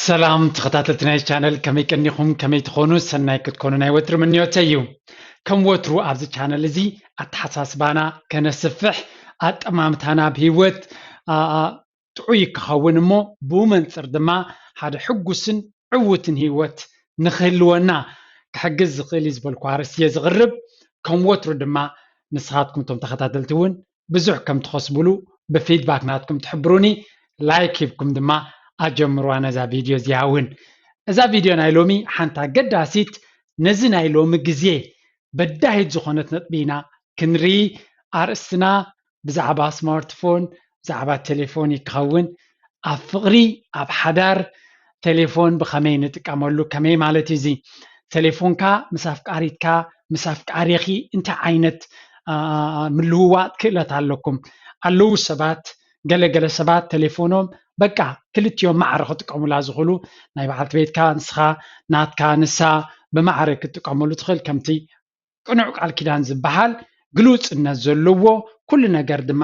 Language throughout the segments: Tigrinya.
ሰላም ተኸታተልቲ ናይ ቻነል፣ ከመይ ቀኒኹም? ከመይ ትኾኑ? ሰናይ ክትኮኑ ናይ ወትሪ ምንዮተይ እዩ። ከም ወትሩ ኣብዚ ቻነል እዚ ኣተሓሳስባና ከነስፍሕ፣ ኣጠማምታና ኣብ ህይወት፣ አ፣ አ፣ ጥዑይ ክኸውን እሞ ብኡ መንጽር ድማ ሓደ ሕጉስን ዕዉትን ህይወት ንክህልወና ክሕግዝ ዝኽእል እዩ ዝበልኩ ኣርእስቲ እየ ዝቕርብ። ከም ወትሩ ድማ ንስኻትኩም እቶም ተኸታተልቲ እውን ብዙሕ ከም ትኸስብሉ ብፊድባክ ናትኩም ትሕብሩኒ፣ ላይክ ሂብኩም ድማ ኣጀምርዋ ነዛ ቪድዮ እዚኣ እውን። እዛ ቪድዮ ናይ ሎሚ ሓንታ ገዳሲት ነዚ ናይ ሎሚ ግዜ በዳሂት ዝኾነት ነጥቢ ኢና ክንርኢ። ኣርእስትና ብዛዕባ ስማርትፎን፣ ብዛዕባ ቴሌፎን እዩ ክኸውን። ኣብ ፍቕሪ፣ ኣብ ሓዳር ቴሌፎን ብኸመይ ንጥቀመሉ፣ ከመይ ማለት እዩ እዚ ቴሌፎንካ ምስ ኣፍቃሪትካ፣ ምስ ኣፍቃሪኺ እንታይ ዓይነት፣ አ፣ ምልውዋጥ ክእለት ኣለኩም? ኣለዉ ሰባት፣ ገለ ገለ ሰባት ቴሌፎኖም በቃ ክልቲኦም ማዕረ ክጥቀሙላ ዝኽእሉ፣ ናይ በዓልቲ ቤትካ ንስኻ፣ ናትካ ንሳ፣ ብማዕረ ክትጥቀመሉ ትኽእል። ከምቲ ቅኑዕ ቃል ኪዳን ዝበሃል ግሉጽነት ዘለዎ፣ ኩሉ ነገር ድማ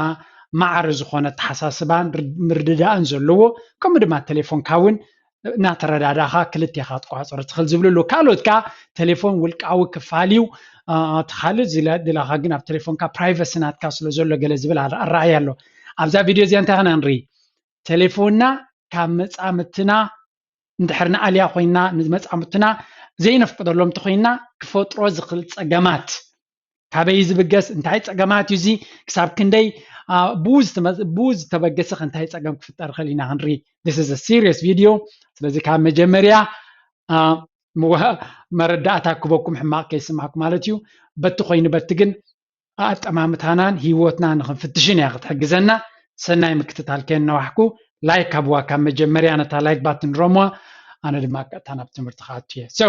ማዕረ ዝኾነ ኣተሓሳስባን ር-፣ ምርድዳእን ዘለዎ፣ ከምኡ ድማ ቴሌፎንካ እውን እናተረዳዳእኻ ክልቴኻ ክትቋጸሮ ትኽእል ዝብሉ ኣለዉ። ካልኦት ከኣ ቴሌፎን ውልቃዊ ክፋል እዩ፣ አ፣ እቲ ካልእ ዝለ-፣ ድላኻ ግን ኣብ ቴሌፎንካ ፕራይቨሲ ናትካ ስለ ዘሎ ገለ ዝብል ኣረ-፣ ኣረኣእያ ኣሎ። ኣብዛ ቪድዮ እዚኣ እንታይ ኢና ንርኢ? ቴሌፎንና ካብ መጻምድትና እንድሕር ንኣልያ ኮይንና፣ ንመጻምድትና ዘይነፍቅደሎም እንተኾይንና ክፈጥሮ ዝኽእል ጸገማት ካበይ ዝብገስ፣ እንታይ ጸገማት እዩ እዚ፣ ክሳብ ክንደይ፣ አ፣ ብኡ ዝተመ-፣ ብኡ ዝተበገሰ ከ እንታይ ጸገም ክፍጠር ይኽእል ኢና ክንርኢ። This is a serious video። ስለዚ ካብ መጀመርያ፣ አ፣ ምወ-፣ መረዳእታ ክበኩም ሕማቕ ከይስማዕኩም ማለት እዩ። በቲ ኮይኑ በቲ ግን ኣጠማምታናን ህይወትና ንኽንፍትሽን እያ ክትሕግዘና። ሰናይ ምክትታል ከየነዋሕኩ ላይክ ሃብዋ። ካብ መጀመርያ ነታ ላይክ ባትን ረምዋ። ኣነ ድማ ቀጥታ ናብ ትምህርቲ ክኣቱ እየ። So,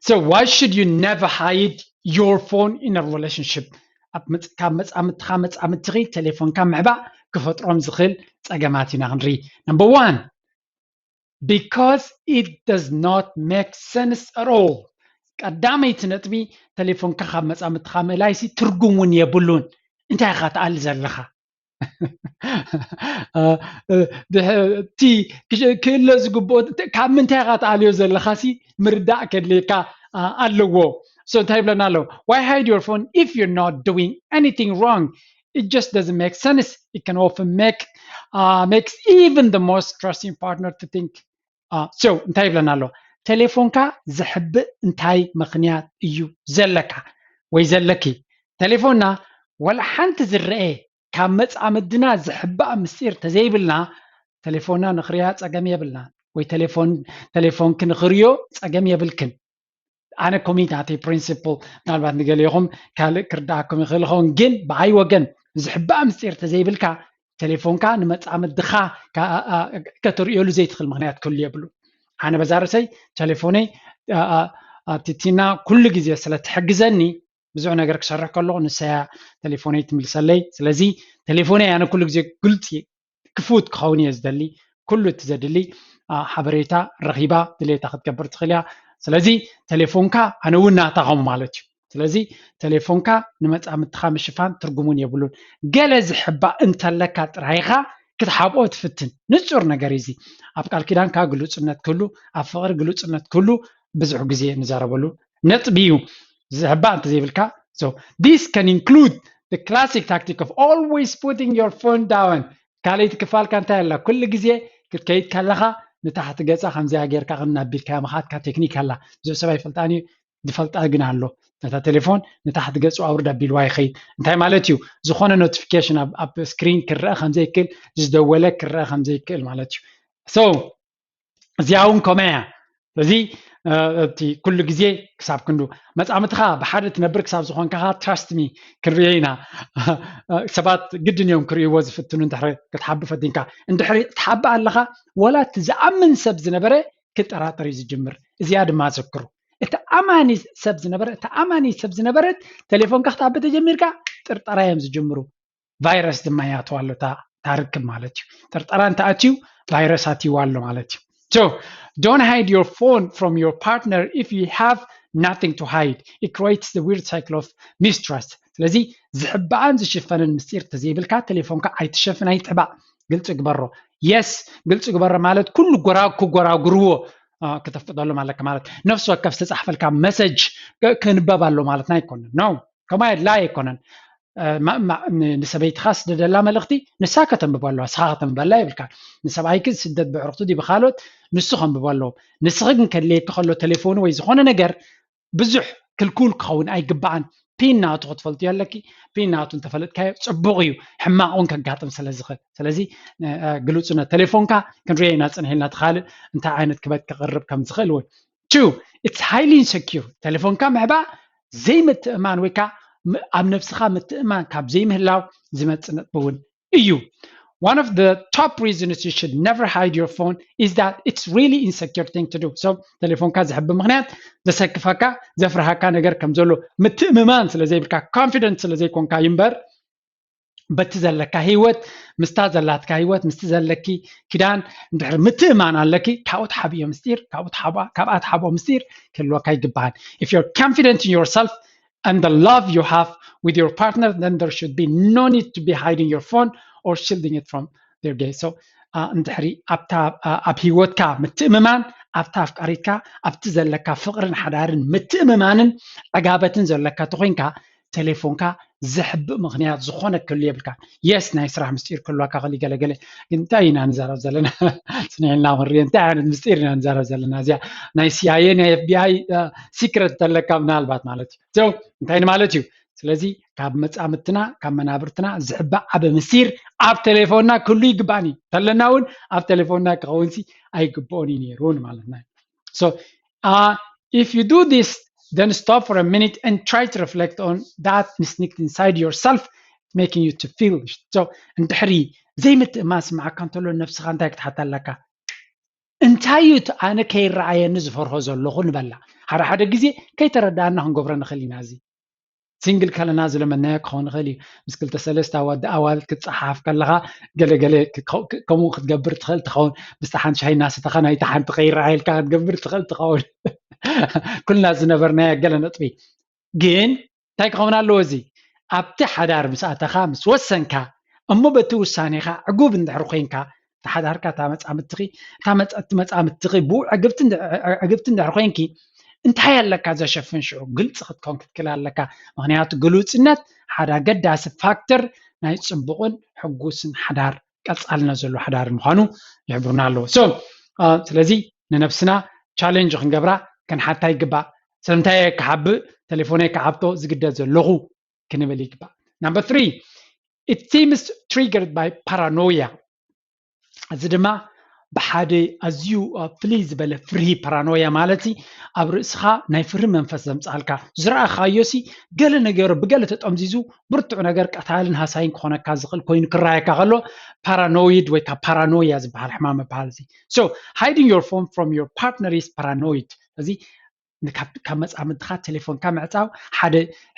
so why should you never hide your phone in a relationship? ኣብ መጽ-፣ ካብ መጻምድትኻ መጻምድትኺ ቴሌፎንካ ምሕባእ ክፈጥሮም ዝኽእል ጸገማት ኢና ክንርኢ። Number one, because it does not make sense at all። ቀዳመይቲ ነጥቢ፣ ቴሌፎንካ ካብ መጻምድትኻ ምእላይሲ ትርጉም እውን የብሉን። እንታይ ኢኻ ትኣሊ ዘለኻ? እ፣ እ፣ ድሕ-፣ እቲ ክሽ-፣ ክእለ ዝግብኦ፣ እቲ ካብ ምንታይ ኢኻ ትኣልዮ ዘለኻሲ ምርዳእ ከድልየካ፣ አ፣ ኣለዎ። So እንታይ ይብለና ኣሎ? Why hide your phone if you're not doing anything wrong? It just doesn't make sense. It can often make, uh, makes even the most trusting partner to think, uh, so እንታይ ይብለና ኣሎ? ቴሌፎንካ ዘሕብእ እንታይ ምኽንያት እዩ ዘለካ ወይ ዘለኪ? ቴሌፎንና ዋላ ሓንቲ ዝረአ ካብ መጻምድና ዝሕባእ ምስጢር ተዘይብልና፣ ቴሌፎንና ንኽርያ ጸገም የብልናን፣ ወይ ቴሌፎን፣ ቴሌፎንኪ ንኽርዮ ጸገም የብልክን። ኣነ ኮሚት ናተይ ፕሪንሲፕል፣ ምናልባት ንገሊኹም ካልእ ክርዳኣኩም ይኽእል ይኸውን፣ ግን ብኣይ ወገን ዝሕባእ ምስጢር ተዘይብልካ፣ ቴሌፎንካ ንመጻምድኻ ከ-፣ አ-፣ አ-፣ ከተርእየሉ ዘይትኽእል ምኽንያት ክህሉ የብሉ። ኣነ በዛ ርእሰይ ቴሌፎነይ፣ አ-፣ አ-፣ አ-፣ ቲቲና ኩሉ ግዜ ስለ ትሕግዘኒ፣ ብዙሕ ነገር ክሰርሕ ከለኹ ንሰያ ቴሌፎነይ ትምልሰለይ። ስለዚ ቴሌፎነይ ኣነ ኩሉ ግዜ ግልጺ ክፉት ክኸውን እየ ዝደሊ። ኩሉ እቲ ዘድሊ፣ አ፣ ሓበሬታ ረኺባ ድሌታ ክትገብር ትኽእል እያ። ስለዚ ቴሌፎንካ ኣነ እውን ናታ ከምኡ ማለት እዩ። ስለዚ ቴሌፎንካ ንመጻምድትኻ ምሽፋን ትርጉም እውን የብሉን። ገለ ዝሕባእ እንተለካ ጥራይ ኢኻ ክትሓብኦ ትፍትን። ንጹር ነገር እዩ እዚ። ኣብ ቃል ኪዳንካ ግሉጽነት ክህሉ፣ ኣብ ፍቕሪ ግሉጽነት ክህሉ ብዙሕ ግዜ ንዛረበሉ ነጥቢ እዩ። ዝሕባእ እንተዘይብልካ፣ so this can include the classic tactic of always putting your phone down። ካልኣይቲ ክፋልካ እንታይ ኣላ? ኩሉ ግዜ ክትከይድ ከለኻ ንታሕቲ ገጻ ከምዚኣ ጌርካ ከም ኣቢልካያ ምኻድካ ቴክኒክ ኣላ። ብዙሕ ሰብ ኣይፈልጣን እዩ፣ ዝፈልጣ ግን ኣሎ። ነታ ቴሌፎን ንታሕቲ ገጹ ኣውርድ ኣቢልዋ ይኸይድ። እንታይ ማለት እዩ? ዝኾነ ኖቲፊኬሽን ኣብ፣ ኣብ ስክሪን ክረአ ከም ዘይክእል፣ ዝደወለ ክረአ ከም ዘይክእል ማለት እዩ። So እዚኣ እውን ከምኣ እያ። ስለዚ፣ እ፣ እቲ ኩሉ ግዜ ክሳብ ክንዱ መጻምድኻ ብሓደ ትነብር ክሳብ ዝኾንካ ኸዓ፣ trust me፣ ክንርእዮ ኢና። ሰባት ግድን እዮም ክርእይዎ ዝፍትኑ፣ እንድሕሪ ክትሓቢ ፈቲንካ። እንድሕሪ ትሓቢ ኣለኻ፣ ወላ እቲ ዝኣምን ሰብ ዝነበረ ክጠራጠር እዩ ዝጅምር። እዚኣ ድማ ዘክሩ። እቲ ኣማኒ ሰብ ዝነበረ፣ እቲ ኣማኒ ሰብ ዝነበረት ቴሌፎንካ ክትሓቢ ተጀሚርካ፣ ጥርጠራ እዮም ዝጅምሩ። ቫይረስ ድማ ይኣትዋ ኣሎ እታ፣ እታ ርክብ ማለት እዩ። ጥርጠራ እንተኣትዩ፣ ቫይረስ ኣትይዋ ኣሎ ማለት እዩ። So don't hide your phone from your partner if you have nothing to hide. It creates the weird cycle of mistrust. ስለዚ ዝሕባእን ዝሽፈንን ምስጢር ተዘይብልካ ቴሌፎንካ ኣይትሸፍን፣ ኣይትሕባእ፣ ግልፂ ግበሮ። የስ ግልፂ ግበረ ማለት ኩሉ ጎራ ክጎራጉርዎ ክተፍቅደሎም ኣለካ ማለት። ነፍሲ ወከፍ ዝተፃሕፈልካ መሰጅ ክንበብ ኣሎ ማለትና ኣይኮነን። ኖ፣ ከምኡ ኣድላይ ኣይኮነን። ንሰበይትኻ ስደደላ መልእኽቲ ንሳ ከተንብቦ ኣለዋ፣ ስኻ ከተንብበላ የብልካ። ንሰብኣይኪ ዝስደድ ብዕርክቱ ድዩ ብካልኦት ንሱ ከንብቦ ኣለዎ። ንስኺ ግን ከድልየኪ ከሎ ቴሌፎኑ ወይ ዝኾነ ነገር ብዙሕ ክልኩል ክኸውን ኣይግባኣን። ፒን ናቱ ክትፈልጥዮ ኣለኪ። ፒን ናቱ እንተፈለጥካዮ ፅቡቕ እዩ፣ ሕማቕ እውን ከጋጥም ስለ ዝኽእል። ስለዚ ግሉፅነት ቴሌፎንካ ክንሪኦ ኢና ፅንሕ ኢልና፣ እቲ ካልእ እንታይ ዓይነት ክበት ክቕርብ ከም ዝኽእል እውን። Two, it's highly insecure። ቴሌፎንካ ምዕባእ ዘይምትእማን ወይ ከዓ ኣብ ነብስኻ ምትእማን ካብ ዘይምህላው ዝመፅእ ነጥቢ እውን እዩ። One of the top reasons you should never hide your phone is that it's really insecure thing to do. So ቴሌፎንካ ዝሕቢ ምክንያት ዘሰክፈካ ዘፍርሃካ ነገር ከም ዘሎ ምትእምማን ስለ ዘይብልካ፣ ኮንፊደንት ስለ ዘይኮንካ እዩ እምበር፣ በቲ ዘለካ ህይወት፣ ምስታ ዘላትካ ህይወት፣ ምስቲ ዘለኪ ኪዳን እንድሕር ምትእማን ኣለኪ፣ ካብኡ ትሓብዮ ምስጢር፣ ካብኡ ትሓብኣ- ካብኣ ትሓብኦ ምስጢር ክህልወካ ይግባሃል። If you're confident in yourself and the love you have with your partner, then there should be no need to be hiding your phone or shielding it from their gaze. So እንድሕሪ ኣብታ ኣብ ህይወትካ ምትእምማን፣ ኣብታ ኣፍቃሪትካ፣ ኣብቲ ዘለካ ፍቕርን ሓዳርን ምትእምማንን ዕጋበትን ዘለካ ተኮይንካ፣ ቴሌፎንካ ዘሕብእ ምክንያት ዝኾነ ክህሉ የብልካ። የስ ናይ ስራሕ ምስጢር ክህልዋካ ክእል ገለገለ፣ ግን እንታይ ኢና ንዛረብ ዘለና? ፅንሕና ክንሪኦ እንታይ ዓይነት ምስጢር ኢና ንዛረብ ዘለና? እዚኣ ናይ ሲኣይኤ ናይ ኤፍቢኣይ ሲክረት ተለካ ምናልባት ማለት እዩ። So እንታይ ማለት እዩ? ስለዚ ካብ መፃምድትና ካብ መናብርትና ዝሕባእ ዓበ ምስጢር ኣብ ቴሌፎንና ክህሉ ይግባእን እዩ። ተለና እውን ኣብ ቴሌፎንና ክኸውን ሲ ኣይግብኦን እዩ ነይሩ ማለት ና። So uh, if you do this, then stop for a minute and try to reflect on that instinct inside yourself making you to feel. So እንድሕሪ ዘይምትእማን ስምዓካ እንተሎ ነብስኻ እንታይ ክትሓታ ኣለካ? እንታይ እዩ እቲ ኣነ ከይረኣየኒ ዝፈርሆ ዘለኹ ንበላ። ሓደ ሓደ ግዜ ከይተረዳእና ክንገብሮ ንኽእል ኢና። እዚ ሲንግል ከለና ዝለመናዮ ክኸውን ይኽእል እዩ። ምስ ክልተ ሰለስተ ኣዋልድ ኣዋልድ ክትፀሓፍ ከለኻ ገለገለ ከምኡ ክትገብር ትኽእል ትኸውን። ምስታ ሓንቲ ሻሂ እናሰተኻ ናይታ ሓንቲ ከይረኣየልካ ክትገብር ትኽእል ትኸውን። ኩልና ዝነበርናዮ ገለ ነጥቢ ግን እንታይ ክኸውን ኣለዎ? እዚ ኣብቲ ሓዳር ምስ ኣተኻ ምስ ወሰንካ እሞ በቲ ውሳኔኻ ዕጉብ እንድሕር ኮይንካ ተሓዳርካ እታ መፃምድትኺ እታ መፃ- እቲ መፃምድትኺ ብኡ ዕግብቲ እንድ- ዕግብቲ እንድሕር ኮይንኪ እንታይ ኣለካ ዘሸፍን ሽዑ ግልፂ ክትኮን ክትክል ኣለካ። ምክንያቱ ግሉፅነት ሓደ ኣገዳሲ ፋክተር ናይ ፅቡቕን ሕጉስን ሓዳር ቀፃልነት ዘለዎ ሓዳር ምዃኑ ይሕብሩና ኣለዎ። So ስለዚ ንነብስና ቻሌንጅ ክንገብራ ክንሓታ ይግባእ። ስለምንታይ እየ ክሓብእ ተሌፎነይ ክሓብቶ ዝግደድ ዘለኹ ክንብል ይግባእ። Number three, it seems triggered by paranoia. እዚ ድማ ብሓደ ኣዝዩ ፍልይ ዝበለ ፍርሂ ፓራኖያ ማለት ኣብ ርእስኻ ናይ ፍርሂ መንፈስ ዘምፅኣልካ ዝረኣኻዮ ሲ ገለ ነገሩ ብገለ ተጠምዚዙ ብርቱዕ ነገር ቀታልን ሃሳይን ክኾነካ ዝኽእል ኮይኑ ክረኣየካ ከሎ ፓራኖይድ ወይ ከዓ ፓራኖያ ዝበሃል ሕማም ይበሃል። እዚ so hiding your phone from your partner is paranoid። እዚ ካብ መፃምድኻ ቴሌፎንካ ምዕፃው ሓደ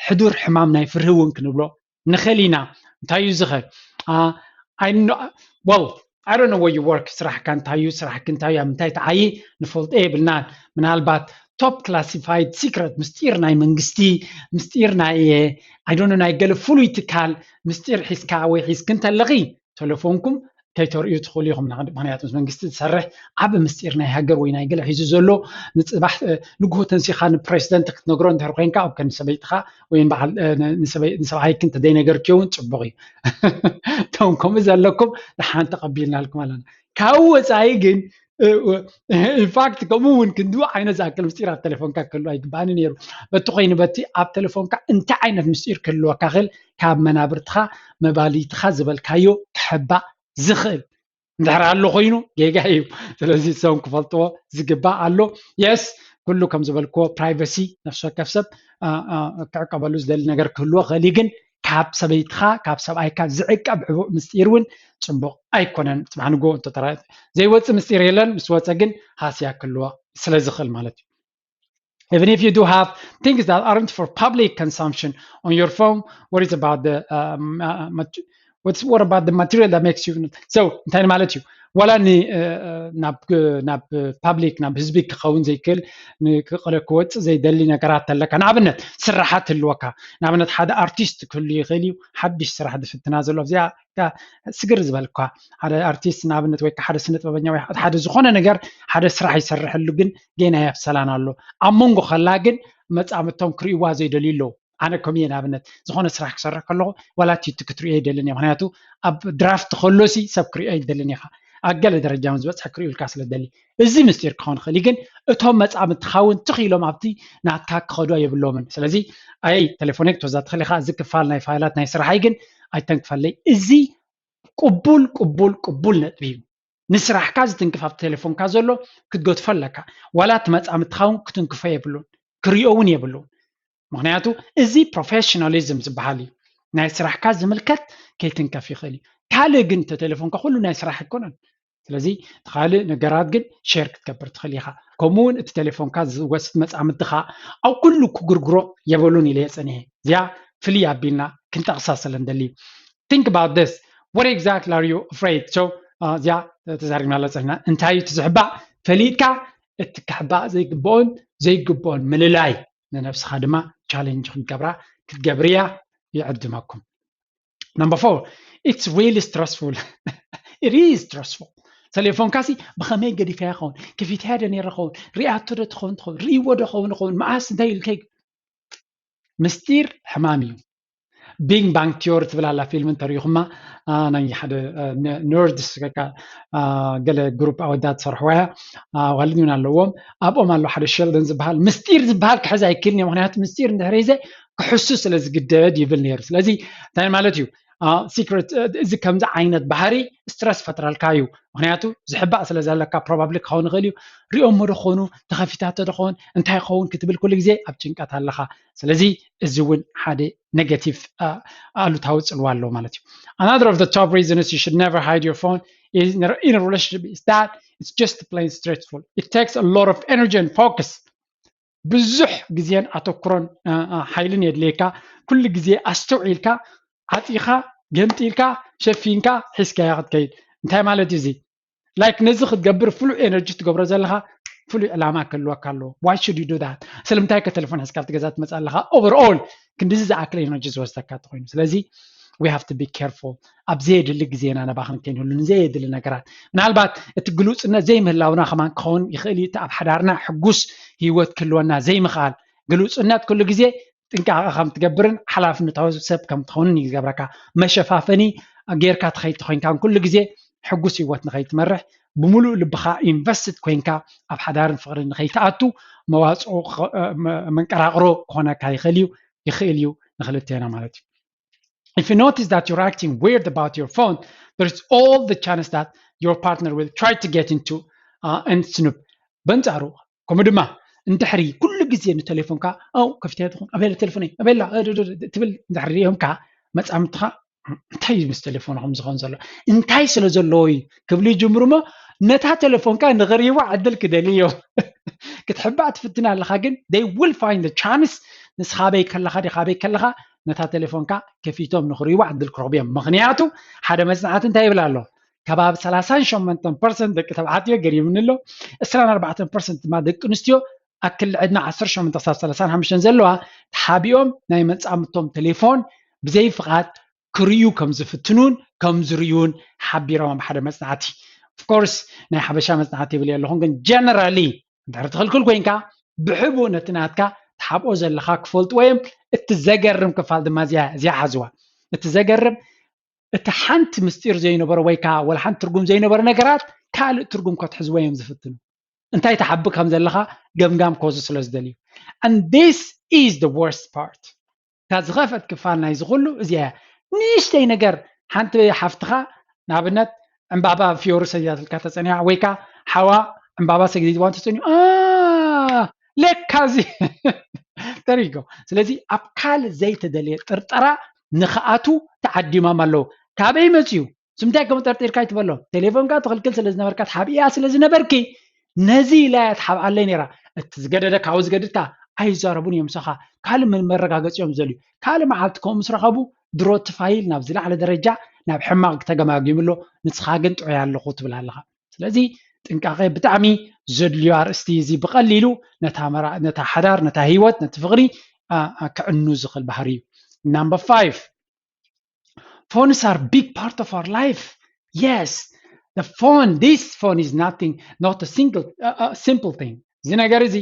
ሕዱር ሕማም ናይ ፍርሂ እውን ክንብሎ ንኽእል ኢና። እንታይ እዩ ዝኸ well I don't know where you work፣ ስራሕካ እንታይ እዩ፣ ስራሕኪ እንታይ እዩ፣ ኣብ ምንታይ ትዓይ ንፈልጦ የብልናን። ምናልባት top classified secret ምስጢር ናይ መንግስቲ ምስጢር ናይ I don't know ናይ ገለ ፍሉይ ትካል ምስጢር ሒዝካ ወይ ሒዝኪ እንተለኺ ተለፎንኩም ከይተርእዩ ትኽእሉ ኢኹም። ምክንያቱ ምስ መንግስቲ ዝሰርሕ ዓብ ምስጢር ናይ ሃገር ወይ ናይ ገለ ሒዙ ዘሎ ንፅባሕ ንግሆ ተንሲኻ ንፕሬዚደንት ክትነግሮ እንድሕር ኮይንካ ኦከ ንሰበይትኻ ወይ ንሰብኣይኪ እንተዘይነገርክዮ እውን ፅቡቕ እዩ። እቶም ከምኡ ዘለኩም ደሓን ተቐቢልናልኩም ኣለና። ካብኡ ወፃኢ ግን ኢንፋክት ከምኡ እውን ክንዲ ዓይነት ዝኣክል ምስጢር ኣብ ቴሌፎንካ ክህሉ ኣይግባእኒ ነይሩ። በቲ ኮይኑ በቲ ኣብ ቴሌፎንካ እንታይ ዓይነት ምስጢር ክህልወካ ክእል ካብ መናብርትኻ መባልይትኻ ዝበልካዮ ክሕባእ ዝኽእል እንድሕር ኣሎ ኮይኑ ጌጋ እዩ። ስለዚ እሶም ክፈልጥዎ ዝግባእ ኣሎ። የስ ኩሉ ከም ዝበልክዎ ፕራይቨሲ ነፍሲ ወከፍ ሰብ ክዕቀበሉ ዝደሊ ነገር ክህልዎ ክእል ግን ካብ ሰበይትኻ ካብ ሰብኣይካ ዝዕቀብ ሕቡእ ምስጢር እውን ፅቡቕ ኣይኮነን። ፅባሕ ንግሆ እንተተራ ዘይወፅእ ምስጢር የለን፣ ምስ ወፀ ግን ሃስያ ክህልዎ ስለ ዝኽእል ማለት እዩ። Even if you do have things that aren't for public consumption on your phone, what is about the um, uh, what, what about the material that makes you so እንታይ ማለት እዩ? ዋላ ናብ ፓብሊክ ናብ ህዝቢ ክኸውን ዘይክእል ክወፅእ ዘይደሊ ነገራት ኣለካ። ንኣብነት ስራሓት ህልወካ፣ ንኣብነት ሓደ ኣርቲስት ክህሉ ይኽእል እዩ፣ ሓድሽ ስራሕ ዝፍትና ዘሎ እዚኣ ስግር ዝበልኳ ሓደ ኣርቲስት ንኣብነት ወይ ሓደ ስነ ጥበበኛ ወይ ሓደ ዝኾነ ነገር ሓደ ስራሕ ይሰርሐሉ ግን ጌና ያብሰላን ኣሎ ኣብ መንጎ ከላ ግን መፃምቶም ክርእይዋ ዘይደልዩ ኣለዉ። ኣነ ኮሚየ ንኣብነት ዝኾነ ስራሕ ክሰርሕ ከለኹ ዋላ ቲቲ ክትርእዮ ይደልን እየ። ምክንያቱ ኣብ ድራፍት ከሎሲ ሰብ ክርእዮ ይደልን ኢኻ ኣብ ገለ ደረጃ እውን ዝበፅሐ ክርእዩልካ ስለ ደሊ እዚ ምስጢር ክኸውን ይኽእል ግን እቶም መፃምትኻ እውን ትኽ ኢሎም ኣብቲ ናትካ ክኸዶ የብሎምን። ስለዚ ኣይ ቴሌፎነይ ክትወዛ ትኽእል ኢኻ። እዚ ክፋል ናይ ፋይላት ናይ ስራሓይ ግን ኣይተንክፈለይ። እዚ ቅቡል ቅቡል ቅቡል ነጥቢ እዩ። ንስራሕካ ዝትንክፍ ኣብ ቴሌፎንካ ዘሎ ክትገድፎ ኣለካ። ዋላ እቲ መፃምትኻ እውን ክትንክፎ የብሉን፣ ክሪኦ እውን የብሉን። ምክንያቱ እዚ ፕሮፌሽናሊዝም ዝበሃል እዩ። ናይ ስራሕካ ዝምልከት ከይትንከፍ ይኽእል እዩ። ካልእ ግን እቲ ቴሌፎንካ ኩሉ ናይ ስራሕ ኣይኮነን። ስለዚ እቲ ካልእ ነገራት ግን ሼር ክትገብር ትኽእል ኢኻ። ከምኡ እውን እቲ ቴሌፎንካ ዝወስድ መፃምድኻ ኣብ ኩሉ ክጉርጉሮ የበሉን ኢለ የፀኒሐ። እዚኣ ፍልይ ኣቢልና ክንጠቕሳ ስለ ንደሊ። Think about this. What exactly are you afraid? So እዚኣ ተዛሪብናላ ፀኒሕና። እንታይ እዩ እቲ ዝሕባእ? ፈሊጥካ እቲ ክሕባእ ዘይግብኦን ዘይግብኦን ምልላይ ንነብስኻ ድማ ቻሌንጅ ክትገብራ ክትገብርያ ይዕድመኩም። Number four, it's really stressful. It is stressful. ቴሌፎንካ ሲ ብኸመይ ገዲፈያ ኸውን፣ ከፊተያ ዶ ነይረ ኸውን፣ ሪኣቶ ዶ ትኸውን ትኸውን፣ ርእይዎ ዶ ኸውን ኸውን፣ መኣስ እንታይ ኢልከይ? ምስጢር ሕማም እዩ። ቢግ ባንግ ቲዮሪ ትብል ኣላ ፊልም እንተሪኢኹማ፣ ናይ ሓደ ነርድስ ገለ ግሩፕ ኣወዳት ዝሰርሕዋ እያ። ዋልድ እውን ኣለዎም። ኣብኦም ኣሎ ሓደ ሸልደን ዝበሃል ምስጢር ዝበሃል ክሕዝ ኣይክልን እየ፣ ምክንያቱ ምስጢር እንድሕር ሒዘ ክሕሱ ስለ ዝግደድ ይብል ነይሩ። ስለዚ እንታይ ማለት እዩ? ሲክሬት እዚ ከምዚ ዓይነት ባህሪ ስትረስ ፈጥረልካ እዩ። ምክንያቱ ዝሕባእ ስለ ዘለካ ፕሮባብሊ ክኸውን ይኽእል እዩ። ሪኦሞ ዶ ኾኑ፣ ተኸፊታቶ ዶ ኾን፣ እንታይ ኸውን ክትብል ኩሉ ግዜ ኣብ ጭንቀት ኣለኻ። ስለዚ እዚ እውን ሓደ ኔጋቲቭ ኣሉታዊ ፅልዋ ኣለዎ ማለት እዩ። Another of the top reasons you should never hide your phone is in a relationship is that it's just plain stressful. It takes a lot of energy and focus. ብዙሕ ግዜን ኣተኩሮን ሓይልን የድልየካ። ኩሉ ግዜ ኣስተውዒልካ ዓፂኻ ገምጢልካ ሸፊንካ ሒዝካያ ክትከይድ። እንታይ ማለት እዩ እዚ? ላይክ ነዚ ክትገብር ፍሉይ ኤነርጂ ትገብሮ ዘለኻ ፍሉይ ዕላማ ክህልወካ ኣለዎ። Why should you do that? ስለምንታይ ከ ቴሌፎን ሒዝካ ኣብቲ ገዛ ትመፅእ ኣለኻ? Overall ክንዲዚ ዝኣክል ኤነርጂ ዝወስደካ እንተኮይኑ። ስለዚ we have to be careful። ኣብ ዘየድሊ ግዜና ነባኽን ከይንህሉ ንዘየድሊ ነገራት። ምናልባት እቲ ግሉፅነት ዘይምህላውና ከማን ክኸውን ይኽእል እዩ። እቲ ኣብ ሓዳርና ሕጉስ ህይወት ክህልወና ዘይምኽኣል። ግሉፅነት ኩሉ ግዜ ጥንቃቐ ከም ትገብርን ሓላፍነታዊ ሰብ ከም ትኸውንን እዩ ዝገብረካ። መሸፋፈኒ ጌርካ ትኸይድ ተኾይንካ ኩሉ ግዜ ሕጉስ ህይወት ንኸይትመርሕ ብምሉእ ልብኻ ኢንቨስትድ ኮይንካ ኣብ ሓዳርን ፍቕርን ንኸይትኣቱ መዋፅኦ መንቀራቕሮ ክኾነካ ይኽእል እዩ ይኽእል እዩ ንክልቴና ማለት እዩ። If you notice that you're acting weird about your phone, there's all the chance that your partner will try to get into uh, and snoop. በንጻሩ ከምኡ ድማ እንድሕሪ ኩሉ ግዜ ንቴሌፎንካ ኣው ከፊተ ትኹን ኣበለ ቴሌፎነይ ኣበላ ትብል እንድሕሪ ሪኦምካ መጻምትኻ እንታይ እዩ ምስ ቴሌፎንኹም ዝኸውን ዘሎ እንታይ ስለ ዘለዎ እዩ ክብሉ ይጅምሩ እሞ ነታ ቴሌፎንካ ንኽርእይዋ ዕድል ክደልዩ እዮም ክትሕባእ ትፍትን ኣለኻ ግን they will find the chance ንስኻ በይ ከለኻ ዲኻ በይ ከለኻ ነታ ቴሌፎንካ ከፊቶም ንኽርእይዋ ዕድል ክረኽቡ እዮም ምኽንያቱ ሓደ መፅናዕቲ እንታይ ይብል ኣሎ ከባቢ ሰላሳን ሸሞንተን ፐርሰንት ደቂ ተባዕትዮ ገሪምኒ ኣሎ ዕስራን ኣርባዕተን ፐርሰንት ድማ ደቂ ኣንስትዮ ኣክል ዕድመ ዓሰርተ ሸሞንተ ክሳብ ሰላሳን ሓሙሽተን ዘለዋ ተሓቢኦም ናይ መጻምቶም ቴሌፎን ብዘይ ፍቓድ ክርእዩ ከም ዝፍትኑን ከም ዝርእዩን ሓቢሮም ኣብ ሓደ መጽናዕቲ። Of course ናይ ሓበሻ መጽናዕቲ ይብል ኣለኹን ግን ጀነራሊ እንድሕር ትኽልክል ኮይንካ ብሕቡእ ነቲ ናትካ ትሓብኦ ዘለኻ ክፈልጥዎ እዮም። እቲ ዘገርም ክፋል ድማ እዚኣ እዚኣ ሓዝዋ። እቲ ዘገርም እቲ ሓንቲ ምስጢር ዘይነበሮ ወይ ከዓ ወላ ሓንቲ ትርጉም ዘይነበረ ነገራት ካልእ ትርጉም ከትሕዝዎ እዮም ዝፍትኑ። እንታይ ትሓብእ ከም ዘለኻ ገምጋም ኮዙ ስለ ዝደልዩ and this is the worst part እታ ዝኸፍአት ክፋል ናይዚ ኩሉ እዚኣ እያ ንእሽተይ ነገር ሓንቲ ሓፍትኻ ንኣብነት ዕምባባ ፊዮሪ ሰጊዳትልካ ተፀኒሓ ወይ ከዓ ሓዋ ዕምባባ ሰጊድዋ ተፀኒሑ ለካ እዚ ተሪጎ ስለዚ ኣብ ካልእ ዘይተደልየ ጥርጠራ ንኽኣቱ ተዓዲሞም ኣለዉ ካበይ መፅዩ ስምታይ ከም ጠርጢርካ ይትበሎ ቴሌፎንካ ትኽልክል ስለ ዝነበርካ ተሓቢኣ ስለ ዝነበርኪ ነዚ ኢላ እያ ትሓብኣለይ ነይራ እቲ ዝገደደ ካብኡ ዝገድድካ ኣይዛረቡን እዮም ምሳኻ ካልእ መረጋገፂ እዮም ዝደልዩ ካልእ መዓልቲ ከምኡ ምስ ረኸቡ ድሮ እቲ ፋይል ናብ ዝለዓለ ደረጃ ናብ ሕማቕ ተገማጊሙ ኣሎ፣ ንስኻ ግን ጥዑይ ኣለኹ ትብል ኣለኻ። ስለዚ ጥንቃቐ ብጣዕሚ ዘድልዮ ኣርእስቲ እዚ። ብቐሊሉ ነታ ሓዳር፣ ነታ ህይወት፣ ነቲ ፍቕሪ ክዕኑ ዝኽእል ባህሪ እዩ። Number five, phones are big part of our life. Yes, the phone, this phone is nothing, not a single, uh, uh, simple thing. እዚ ነገር እዚ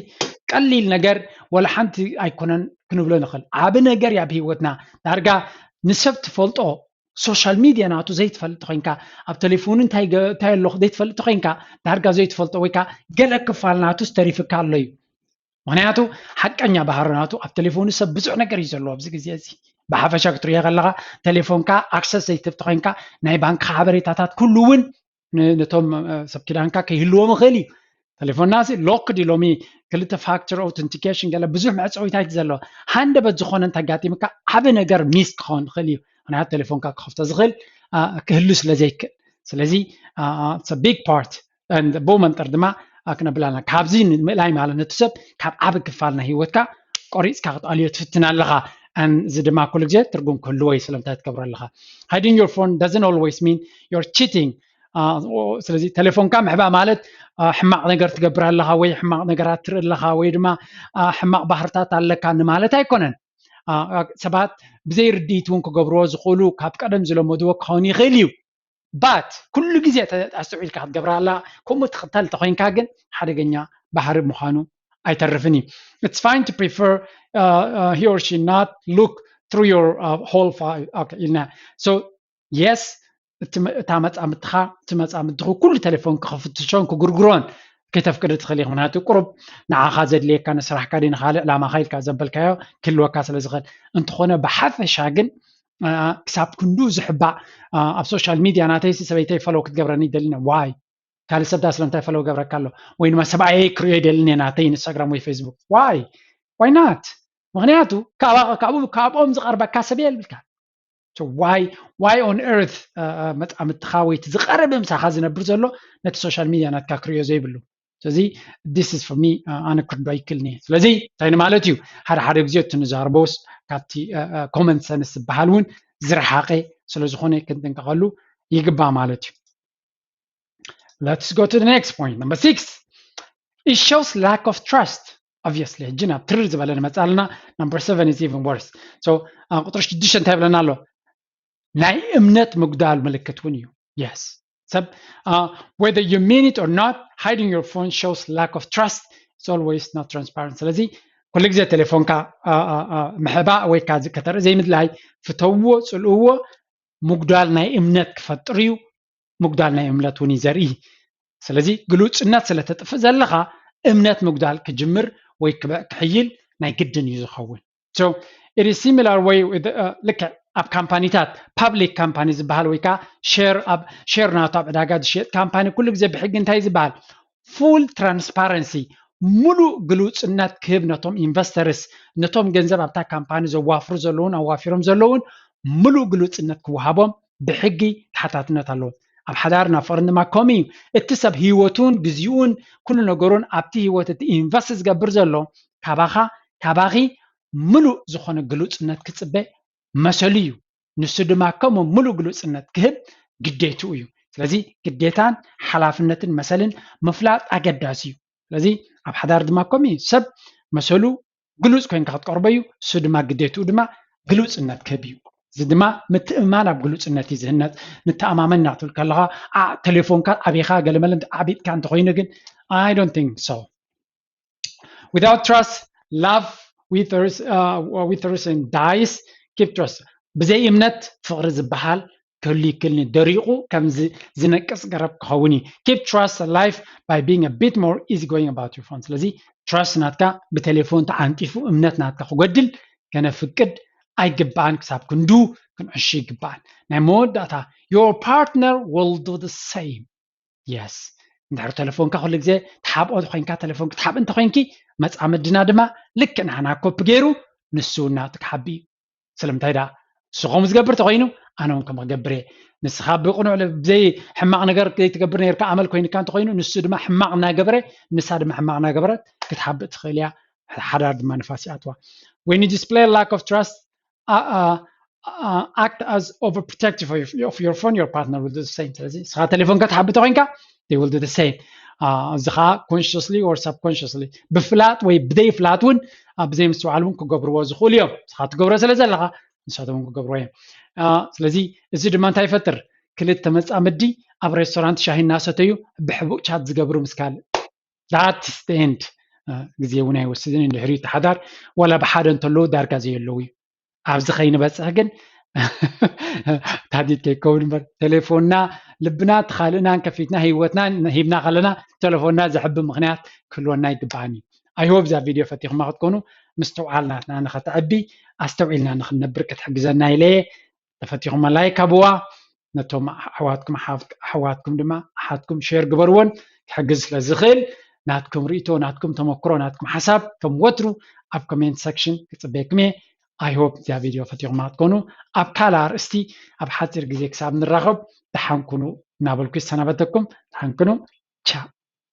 ቀሊል ነገር ወላ ሓንቲ ኣይኮነን ክንብሎ ንኽእል። ዓቢ ነገር ኣብ ህይወትና ዳርጋ ንሰብ ትፈልጦ ሶሻል ሚድያ ናቱ ዘይትፈልጥ ኮይንካ፣ ኣብ ቴሌፎኑ እንታይ ገ-፣ እንታይ ኣሎ ዘይትፈልጥ ኮይንካ፣ ዳርጋ ዘይትፈልጦ ወይ ከዓ ገለ ክፋል ናቱ ዝተሪፍካ ኣሎ እዩ። ምኽንያቱ ሓቀኛ ባህሪ ናቱ ኣብ ቴሌፎኑ ሰብ ብዙሕ ነገር እዩ ዘለዎ ኣብዚ ግዜ እዚ። ብሓፈሻ ክትሪኦ ከለኻ ቴሌፎንካ ኣክሰስ ዘይትህብ ተኾይንካ ናይ ባንክ ሓበሬታታት ኩሉ እውን ን-፣ ነቶም፣ እ፣ ሰብ ኪዳንካ ከይህልዎም ይኽእል እዩ። ቴሌፎንና ሲ ሎክድ እዩ ሎሚ፣ ክልተ ፋክተር ኦውተንቲኬሽን ገለ ብዙሕ መዕፀዊታት እዩ ዘለዎ። ሃንደበት ዝኾነ እንተጋጢምካ ዓቢ ነገር ሚስ ክኸውን ይኽእል እዩ። ምክንያቱ ቴሌፎንካ ክኸፍቶ ዝኽእል፣ አ፣ ክህሉ ስለ ዘይክእል። ስለዚ፣ አ፣ አ፣ it's a big part። And ብኡ መንጠር ድማ፣ አ፣ ክነብላና ካብዚ ንምእላይ ማለት ነቲ ሰብ ካብ ዓቢ ክፋል ናይ ህይወትካ ቆሪፅካ ክትኣልዮ ትፍትን ኣለኻ። And እዚ ድማ ኩሉ ግዜ ትርጉም ክህልዎ እዩ። ስለምንታይ ትገብሮ ኣለኻ? Hiding your phone doesn't always mean you're cheating። አ፣ ኦ፣ ስለዚ ቴሌፎንካ ምሕባእ ማለት፣ አ፣ ሕማቕ ነገር ትገብር ኣለኻ ወይ ሕማቕ ነገራት ትርኢ ኣለኻ ወይ ድማ፣ አ፣ ሕማቕ ባህርታት ኣለካ ንማለት ኣይኮነን። አ፣ አ፣ ሰባት ብዘይ ርድኢት እውን ክገብርዎ ዝኽእሉ ካብ ቀደም ዝለመድዎ ክኸውን ይኽእል እዩ። But ኩሉ ግዜ ተ-፣ ኣስተውዒልካ ክትገብራ ኣላ። ከምኡ ትኽተል ተኾይንካ ግን ሓደገኛ ባህሪ ምዃኑ ኣይተርፍን እዩ። It's fine to prefer, uh, uh, he or she not look through your, uh, whole file. Okay, ኢልና። So yes፣ እቲ መ-፣ እታ መጻምድትኻ፣ እቲ መጻምድትኹ ኩሉ ቴሌፎን ክፍትሾን ክጉርጉሮን ከተፍቅዲ ትኽእል ኢኻ። ምክንያቱ ቁሩብ ንዓኻ ዘድልየካ ንስራሕካ ድዩ ንኻልእ ዕላማኻ ኢልካ ዘበልካዮ ክህልወካ ስለ ዝኽእል። እንተኾነ ብሓፈሻ ግን፣ አ፣ ክሳብ ክንዱ ዝሕባእ፣ አ፣ ኣብ ሶሻል ሚድያ ናተይ ሲ ሰበይተይ ፈለው ክትገብረኒ ይደሊና። ዋይ? ካልእ ሰብ ዳ ስለምንታይ ፈለው ገብረካ ኣሎ? ወይ ድማ ሰብኣየይ ክርእዮ ይደልን እየ ናተይ ኢንስታግራም ወይ ፌስቡክ። ዋይ? ዋይ ናት? ምክንያቱ ካብኣ-፣ ካብኡ፣ ካብኦም ዝቐርበካ ሰብ የብልካ። So why, why on earth፣ አ፣ አ፣ መጻምድትኻ ወይ እቲ ዝቐረበ ምሳኻ ዝነብር ዘሎ ነቲ ሶሻል ሚድያ ናትካ ክርእዮ ዘይብሉ? ስለዚ this is for me፣ አ፣ ኣነ ክርዶ ኣይክልኒ። ስለዚ እንታይ ንማለት እዩ? ሓደ ሓደ ግዜ እቲ ንዛረቦስ ካብቲ፣ አ፣ አ፣ ኮመን ሰንስ ዝበሃል እውን ዝረሓቐ ስለ ዝኾነ ክንጥንቀቐሉ ይግባእ ማለት እዩ። Let's go to the next point. Number six, it shows lack of trust. Obviously፣ ሕጂ ናብ ትርር ዝበለ ንመጽእ ኣለና። Number seven is even worse. So፣ አ፣ ቁጥሪ ሽዱሽተ እንታይ ይብለና ኣሎ? ናይ እምነት ምጉዳል ምልክት እውን እዩ። Yes። ሰብ፣ አ፣ whether you mean it or not, hiding your phone shows lack of trust. It's always not transparent. ስለዚ ኩሉ ግዜ ቴሌፎንካ፣ አ፣ አ፣ አ፣ ምሕባእ ወይ ከዓ ከተርኢ ዘይምድላይ፣ ፍተውዎ፣ ጽልእዎ፣ ምጉዳል ናይ እምነት ክፈጥር እዩ። ምጉዳል ናይ እምነት እውን እዩ ዘርኢ። ስለዚ ግሉጽነት ስለ ተጥፍእ ዘለኻ እምነት ምጉዳል ክጅምር ወይ ክበ-፣ ክሕይል ናይ ግድን እዩ ዝኸውን። So it is similar way with, uh፣ ልክዕ ኣብ ካምፓኒታት፣ ፓብሊክ ካምፓኒ ዝበሃል ወይ ከዓ ሼር፣ ኣብ ሼር ናቱ ኣብ ዕዳጋ ዝሽየጥ ካምፓኒ ኩሉ ግዜ ብሕጊ እንታይ ዝበሃል? ፉል ትራንስፓረንሲ፣ ሙሉእ ግሉጽነት ክህብ ነቶም ኢንቨስተርስ፣ ነቶም ገንዘብ ኣብታ ካምፓኒ ዘዋፍሩ ዘለውን ኣዋፊሮም ዘለውን ሙሉእ ግሉጽነት ክወሃቦም ብሕጊ ተሓታትነት ኣለዎ። ኣብ ሓዳርን ኣብ ፍቕርን ድማ ከምኡ እዩ። እቲ ሰብ ህይወቱን ግዜኡን ኩሉ ነገሩን ኣብቲ ህይወት እቲ ኢንቨስት ዝገብር ዘሎ ካባኻ፣ ካባኺ ምሉእ ዝኾነ ግሉጽነት ክጽበ መሰሉ እዩ። ንሱ ድማ ከምኡ ምሉእ ግሉጽነት ክህብ ግዴትኡ እዩ። ስለዚ ግዴታን ሓላፍነትን መሰልን ምፍላጥ ኣገዳሲ እዩ። ስለዚ ኣብ ሓዳር ድማ ከምኡ እዩ። ሰብ መሰሉ ግሉጽ ኮይንካ ክትቀርቦ እዩ። እሱ ድማ ግዴትኡ ድማ ግሉጽነት ክህብ እዩ። እዚ ድማ ምትእምማን ኣብ ግሉጽነት እዩ ዝህነጽ። ንተኣማመን ኢና ክትብል ከለኻ፣ ዓ-፣ ቴሌፎንካ ኣቢኻ ገለመለ እንተ ዓቢጥካ እንተኾይኑ ግን፣ I don't think so። Without trust, love withers, uh, withers and dies. Keep trust. ብዘይ እምነት ፍቕሪ ዝበሃል ክህሉ ይክልኒ፣ ደሪቑ ከም ዝ-፣ ዝነቅጽ ገረብ ክኸውን እዩ። Keep trust alive by being a bit more easy going about your phone. ስለዚ ትራስት ናትካ ብቴሌፎን ተዓንቂፉ እምነት ናትካ ክጎድል ከነፍቅድ ኣይግባእን። ክሳብ ክንዱ ክንዕሹ ይግባእን። ናይ መወዳእታ፣ your partner will do the same. የስ፣ እንድሕር ቴሌፎንካ ኩሉ ግዜ ትሓብኦ ኮይንካ፣ ቴሌፎን ክትሓብ እንተኮይንኪ፣ መጻምድና ድማ ልክዕ ንዓና ኮፒ ገይሩ ንሱ እውን ናቱ ክሓቢ እዩ። ስለምንታይ ደኣ? ንሱ ከምኡ ዝገብር ተኮይኑ፣ ኣነ እውን ከምኡ ክገብር እየ። ንስኻ ብቕኑዕ ለ-፣ ብዘይ ሕማቕ ነገር ዘይትገብር ነርካ፣ ኣመል ኮይንካ እንተኮይኑ፣ ንሱ ድማ ሕማቕ እናገበረ፣ ንሳ ድማ ሕማቕ እናገበረት ክትሓብእ ትኽእል እያ። ሓዳር ድማ ንፋስ ይኣትዋ። When you display lack of trust, uh, uh, act as overprotective of your phone, your partner will do the same። ስለዚ ንስኻ ቴሌፎን ክትሓቢ ተኮይንካ they will do the same። እዚ ከዓ consciously or subconsciously ብፍላጥ ወይ ብደይ ፍላጥ እውን ብዘይ ምስትውዓል እውን ክገብርዎ ዝኽእሉ እዮም። ንስኻ ትገብሮ ስለ ዘለኻ ንሳቶም እውን ክገብርዎ እዮም። ስለዚ እዚ ድማ እንታይ ይፈጥር? ክልተ መፃምዲ ኣብ ሬስቶራንት ሻሂ እናሰተዩ ብሕቡእ ቻት ዝገብሩ ምስ ካልእ that's the end። ግዜ እውን ኣይወስድን እንድሕሪ ተሓዳር ዋላ ብሓደ እንተለዉ ዳርጋ ዘየለዉ እዩ። ኣብዚ ከይንበፅሕ ግን ታዲት ከይከውን እምበር ቴሌፎንና ልብና ትኻልእናን ከፊትና ህይወትና ሂብና ከለና ቴሌፎንና ዘሕቢ ምክንያት ክህልወና ይግባኣን እዩ። ኣይሆብ እዛ ቪድዮ ፈቲኹማ ክትኮኑ ምስትውዓል ናትና ንኸተዕቢ ኣስተውዒልና ንክንነብር ክትሕግዘና ኢለየ። ተፈቲኹማ ላይክ ኣብዋ። ነቶም ኣሕዋትኩም ኣሕዋትኩም ድማ ኣሓትኩም ሼር ግበርዎን ክሕግዝ ስለ ዝኽእል ናትኩም ርእቶ ናትኩም ተመክሮ ናትኩም ሓሳብ ከም ወትሩ ኣብ ኮሜንት ሰክሽን ክፅበየኩም እየ። ኣይሆፕ እዚኣ ቪድዮ ፈቲኹማ ክትኮኑ ኣብ ካልእ ኣርእስቲ ኣብ ሓፂር ግዜ ክሳብ ንራኸብ ደሓንኩኑ እናበልኩ ይሰናበተኩም። ደሓንኩኑ ቻ